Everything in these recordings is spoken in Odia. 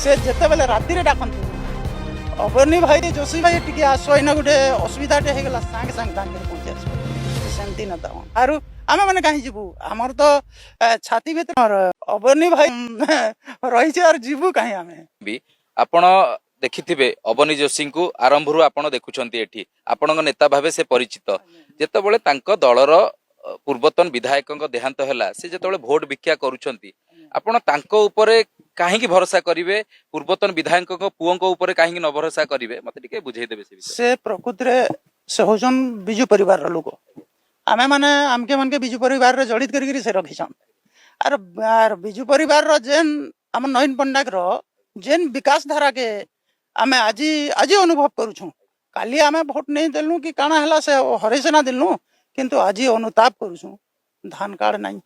ସେ ଯେତେବେଳେ ରାତିରେ ଡାକନ୍ତୁ, "ଅବନୀ ଭାଇ, ଯୋଶୀ ଭାଇ, ଟିକେ ଆସ, ଏଇନା ଗୋଟେ ଅସୁବିଧାଟେ ହେଇଗଲା", ସାଙ୍ଗେ ସାଙ୍ଗେ ତାଙ୍କର ପହଞ୍ଚି ଆସିବ। ସେମିତି ନେତା। ଆରୁ ଆମେ ମାନେ କାହିଁ ଯିବୁ? ଆମର ତ ଛାତି ଭିତରେ ଅବନୀ ଭାଇ ରହିଛି, ଆର୍ ଯିବୁ କାହିଁ ଆମେ? ବି ଆପଣ ଦେଖିଥିବେ, ଅବନୀ ଯୋଶୀଙ୍କୁ ଆରମ୍ଭରୁ ଆପଣ ଦେଖୁଛନ୍ତି ଏଠି, ଆପଣଙ୍କ ନେତା ଭାବେ ସେ ପରିଚିତ। ଯେତେବେଳେ ତାଙ୍କ ଦଳର ପୂର୍ବତନ ବିଧାୟକଙ୍କ ଦେହାନ୍ତ ହେଲା, ସେ ଯେତେବେଳେ ଭୋଟ ଭିକ୍ଷା କରୁଛନ୍ତି, ଆପଣ ତାଙ୍କ ଉପରେ କାହିଁକି ଭରସା କରିବେ? ପୂର୍ବତନ ବିଧାୟକଙ୍କ ପୁଅଙ୍କ ଉପରେ କାହିଁକି ନ ଭରସା କରିବେ? ମତେ ଟିକେ ବୁଝେଇଦେବେ ସେ ବିଷୟରେ। ସେ ପ୍ରକୃତିରେ ସେ ହଉଛନ୍ ବିଜୁ ପରିବାରର ଲୋକ। ଆମେ ମାନେ ଆମକେ ମାନକେ ବିଜୁ ପରିବାରରେ ଜଡ଼ିତ କରିକିରି ସେ ରଖିଛନ୍। ଆର୍ ଆର୍ ବିଜୁ ପରିବାରର ଯେନ୍ ଆମ ନବୀନ ପଟ୍ଟନାୟକର ଯେନ୍ ବିକାଶ ଧାରାକେ ଆମେ ଆଜି ଆଜି ଅନୁଭବ କରୁଛୁଁ। କାଲି ଆମେ ଭୋଟ ନେଇ ଦେଲୁ କି କାଣା ହେଲା, ସେ ହରେଇ ସିନା ଦେଲୁ, କିନ୍ତୁ ଆଜି ଅନୁତାପ କରୁଛୁଁ। ଧାନ କାର୍ଡ ନାଇଁ,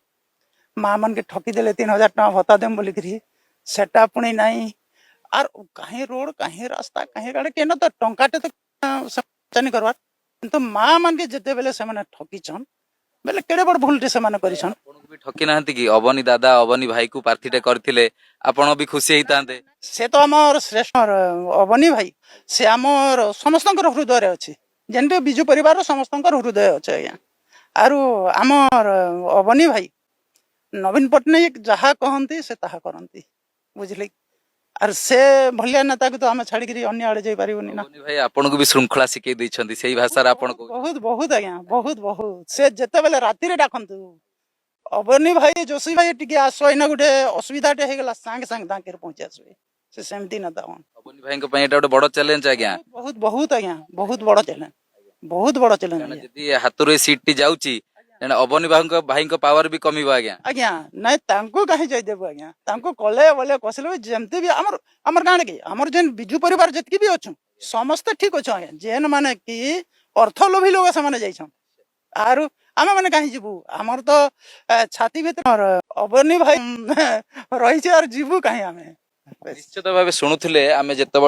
ମା ମାନକେ ଠକି ଦେଲେ, 3000 ଟଙ୍କା ଭତ୍ତା ଦେମ ବୋଲିକିରି, ସେଟା ପୁଣି ନାଇଁ। ଆର୍ କାହିଁ ରୋଡ, କାହିଁ ରାସ୍ତା, କାହିଁ କାଡ଼େ କେନ ତ ଟଙ୍କାଟେ ତ ନାଇଁ କରବାର। କିନ୍ତୁ ମା ମାନକେ ଯେତେବେଲେ ସେମାନେ ଠକିଛନ୍ ବେଲେ କେଡ଼େ ବଡ଼ ଭୁଲଟେ ସେମାନେ କରିଛନ୍। ଆପଣଙ୍କୁ ବି ଠକି ନାହାନ୍ତି କି? ଅବନୀ ଦାଦା, ଅବନୀ ଭାଇକୁ ପ୍ରାର୍ଥୀଟେ କରିଥିଲେ, ଆପଣ ବି ଖୁସି ହେଇଥାନ୍ତେ। ସେ ତ ଆମର ଶ୍ରେଷ୍ଠ ଅବନୀ ଭାଇ। ସେ ଆମର ସମସ୍ତଙ୍କର ହୃଦୟରେ ଅଛି, ଯେମିତି ବିଜୁ ପରିବାରର ସମସ୍ତଙ୍କର ହୃଦୟ ଅଛି ଆଜ୍ଞା। ଆରୁ ଆମର ଅବନୀ ଭାଇ, ନବୀନ ପଟ୍ଟନାୟକ ଯାହା କହନ୍ତି ସେ ତାହା କରନ୍ତି, ବୁଝିଲେ? ଆର୍ ସେ ଭଳିଆ ନେତାକୁ ତ ଆମେ ଛାଡିକିରି ଅନ୍ୟ ଆଡେ ଯାଇପାରିବୁନି ନା। ଅବନୀ ଭାଇ ଆପଣଙ୍କୁ ବି ଶୃଙ୍ଖଳା ଶିଖେଇ ଦେଇଛନ୍ତି, ସେଇ ଭାଷାରେ ଆପଣ କହୁଛନ୍ତି। ବହୁତ ବହୁତ ଆଜ୍ଞା, ବହୁତ ବହୁତ। ସେ ଯେତେବେଳେ ରାତିରେ ଡାକନ୍ତୁ, "ଅବନୀ ଭାଇ, ଯୋଶୀ ଭାଇ, ଟିକେ ଆସ, ଏଇନା ଗୋଟେ ଅସୁବିଧାଟେ ହେଇଗଲା", ସାଙ୍ଗେ ସାଙ୍ଗେ ତାଙ୍କର ପହଞ୍ଚି ଆସିବେ। ସେ ସେମିତି ନେତା। ଅବନୀ ଭାଇଙ୍କ ପାଇଁ ଏଇଟା ଗୋଟେ ବଡ ଚ୍ୟାଲେଞ୍ଜ ଆଜ୍ଞା। ବହୁତ ବହୁତ ଆଜ୍ଞା, ବହୁତ ବଡ ଚ୍ୟାଲେଞ୍ଜ, ବହୁତ ବଡ ଚ୍ୟାଲେଞ୍ଜ। କାରଣ ଆଜ୍ଞା। ଯଦି ହାତରୁ ଏ ସିଟ୍ ଟି ଯାଉଛି, ତେଣୁ ଅବନୀ ଭାଇଙ୍କ ପାୱାର ବି କମିବ ଆଜ୍ଞା। ଆଜ୍ଞା, ନାଇଁ, ତାଙ୍କୁ କାହିଁ ଯାଇଦେବୁ ଆଜ୍ଞା? ତାଙ୍କୁ କଲେ ବୋଲେ କସିଲେ ବି ଯେମିତି ବି ଆମର କାଣା କି ଆମର ଯେନ୍ ବିଜୁ ପରିବାର ଯେତିକି ବି ଅଛୁ, ସମସ୍ତେ ଠିକ ଅଛୁ ଆଜ୍ଞା। ଯେନ୍ ମାନେ କି ଅର୍ଥ ଲୋଭୀ ଲୋକ, ସେମାନେ ଯାଇଛନ୍। ଆରୁ ଆମେ ମାନେ କାହିଁ ଯିବୁ? ଆମର ତ ଛାତି ଭିତରେ ଅବନୀ ଭାଇ ରହିଛି, ଆର୍ ଯିବୁ କାହିଁ ଆମେ? ନିଶ୍ଚିତ ଭାବେ ଶୁଣୁଥିଲେ ଆମେ ଯେତେବେଳେ